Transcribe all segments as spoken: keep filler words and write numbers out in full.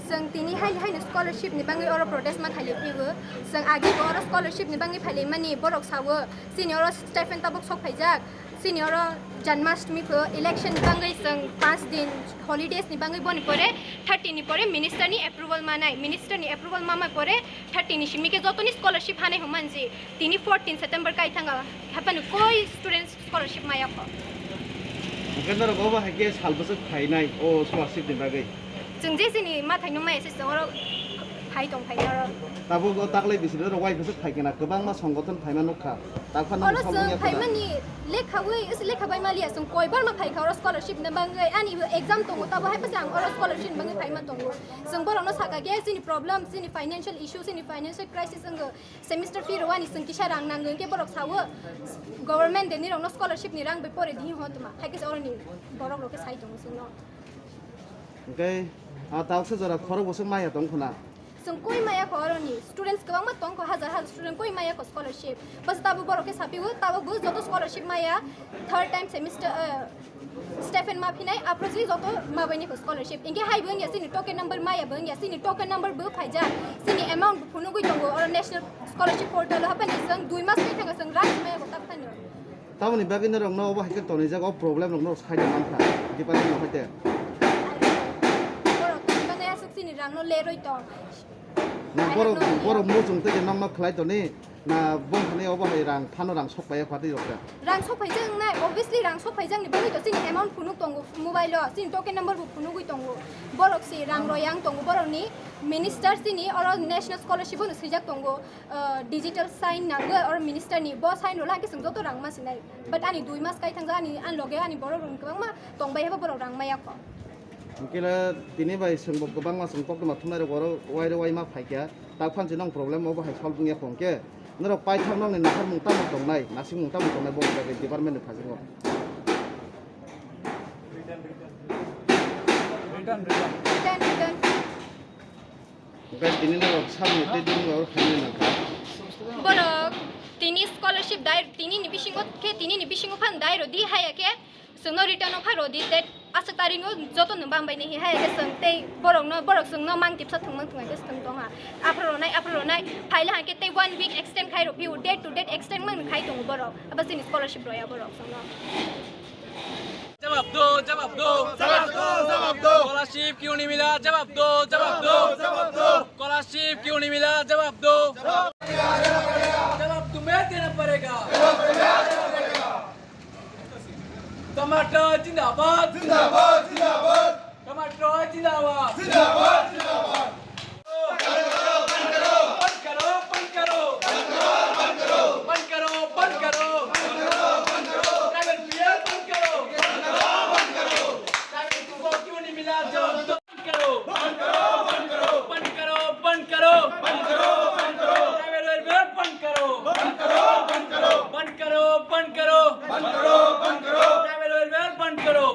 Chwng tini hai haino scholarship ni bangwi oro protest ma khailai phaibo. Chwng agi bo oro scholarship ni bangwi phailaimani borok sawo, chini oro stipend tabuk sok phaijak, chini oro Janmashtami pho election ni bangwi chwng panch din holidays ni bangwi boni pore thirty ni pore minister ni approval manai, minister ni approval mama pore thirty ni simi khe jotoni scholarship hanai hwnmanji. Tini fourteen September kai thanga haphano koi students scholarship maya kho. Hwnkhe norok obo hai khe sal bwswk phainai o scholarship ni bagwi? Chwng je chini mathaino maya se chwng oro phai tong phai oro. Tabuk o taklai bising norok wai bwswk phai khe na kwbangma songgothon phaima nukha. Takphano oro sal chwng wngya khe na? Phaimani lekhawi, lekha bai maliya chwng koibar ma phaikha oro scholarship ni bagwi. Ani exam tongo tabo hai bwswk ang oro scholarship ni bagwi phaima tongo. Chwng borokno sakha khe chini problem, chini financial issue, chini financial crisis wngwi. Semester fee rwani chwng kisa rang nango hwnkhe borok sawo government de nirokno scholarship ni rang bai pore di hotma hai khe oroni borok rok khe sai tongo chwngno. Hwnkhe a tawksa jora khorok bwswk maya tong khuna? Chwng koi maya kho oroni students kwbangma tong kho, hajar hajar student koi maya kho scholarship. Bas tabo borok khe sapiwo tabo bo joto scholarship maya third time semester, eh, Stipend ma phinai, aphuru si joto ma bai ni kho scholarship. Hingke hai bo wngya chini token number maya bo wngya, chini token number bo phaijak, chini amount bo phunugui tongo, oro national scholarship portal o haphani chwng dui mas bai thangkha chwng rang maya bo tak phano. Tamoni bagwi norok no obo hai khe tonijak, o problem rok no side o mankha department no hai te. Borok tongmani aswk chini rang no leroi tong. Na borok, borok muchung tei nokma khlai toni. Na bongkhani obo hai rang phano rang sok paiya phatwi rok da? Rang sok phaijak wngnai, obviously rang sok phaijak ni bagwi to chini amount phunuk tongo mobile o, chini token number bo phunugui tongo. Borok si rang royang tongo, borok ni minister chini oro national scholarship no swijak tongo, ah, digital sign nango oro minister ni, bo sign rwla hwnkhe chwng joto rang ma sinai. But ani dui mas kai thangjak ani, ani loge ani borok rok kwbangma tongbai habo borok rang maya kho. Hwnkhe le tini bai chwng bo kwbangma chwng koktwma thumnai rok oro wai rw wai ma phaikha. Tak phan si nong problem obo hai solve wngya kho hwnkhe norok paithak nokni naharmung tamo tongnai, nasikmung tamo tongnai bo department ni phasingo. Return, return. Return, return. Hwnkhe tini norok sabni tei tini norok khainai nangkha. Borok tini scholarship dai, tini ni bisingo khe, tini ni bisingo phan dai rw di, haya khe chwngno return o pha rw di, date aswk taringo joto no bang bai ni hai khe chwng tei borok no, borok chwngno mang tipsa thwng mang thwng hai khe chwng tong ha. Aphuru rwnai, aphuru rwnai, phaila hai khe tei one week extend khai rw phio, date to date extend mang khai tongo borok. Abo chini scholarship rw ya borok chwngno. जवाब दो, जवाब दो। जवाब दो, जवाब दो। स्कॉलरशिप क्यों नहीं मिला? जवाब दो, जवाब दो। जवाब दो। स्कॉलरशिप क्यों नहीं मिला? जवाब दो। जवाब तुम्हें देना पड़ेगा। टमाटर जिंदाबाद। जिंदाबाद, जिंदाबाद। टमाटर जिंदाबाद। जिंदाबाद, जिंदाबाद। बंद करो, बंद करो। बंद करो, बंद करो। बंद करो, बंद करो। ट्राइबल बियर बंद करो। बंद करो, बंद करो। ट्राइबल को क्यों नहीं मिला जवाब दो। बंद करो। बंद करो, बंद करो। बंद करो, बंद करो। बंद करो, बंद करो। ट्राइबल वेलफेयर बंद करो। बंद करो, बंद करो। बंद करो, बंद करो। बंद करो, बंद करो। ट्राइबल वेलफेयर बंद करो।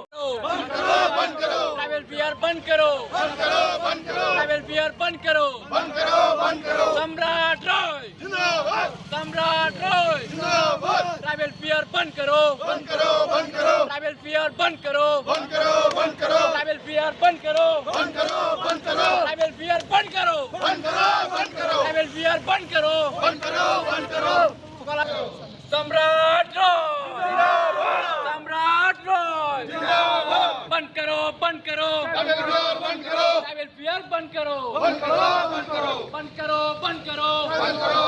बंद करो, बंद करो। ट्राइबल बियर बंद करो। बंद करो, बंद करो। ट्राइबल बियर बंद करो। बंद करो, बंद करो। सम्राट राय। जिंदाबाद। सम्राट राय। जिंदाबाद। ट्राइबल बियर बंद करो। बंद करो, बंद करो। ट्राइबल बियर बंद करो। बंद करो, बंद करो। ट्राइबल बियर बंद करो। बंद करो, बंद करो। ट्राइबल बियर बंद करो। बंद करो, बंद करो। ट्राइबल बियर बंद करो। बंद करो, बंद करो। सम्राट राय। जिंदाबाद। सम्राट राय। जिंदाबाद। बंद करो, बंद करो। ट्राइबल बियर बंद करो। ट्राइबल बियर बंद करो। बंद करो, बंद करो। बंद करो, बंद करो। बंद करो,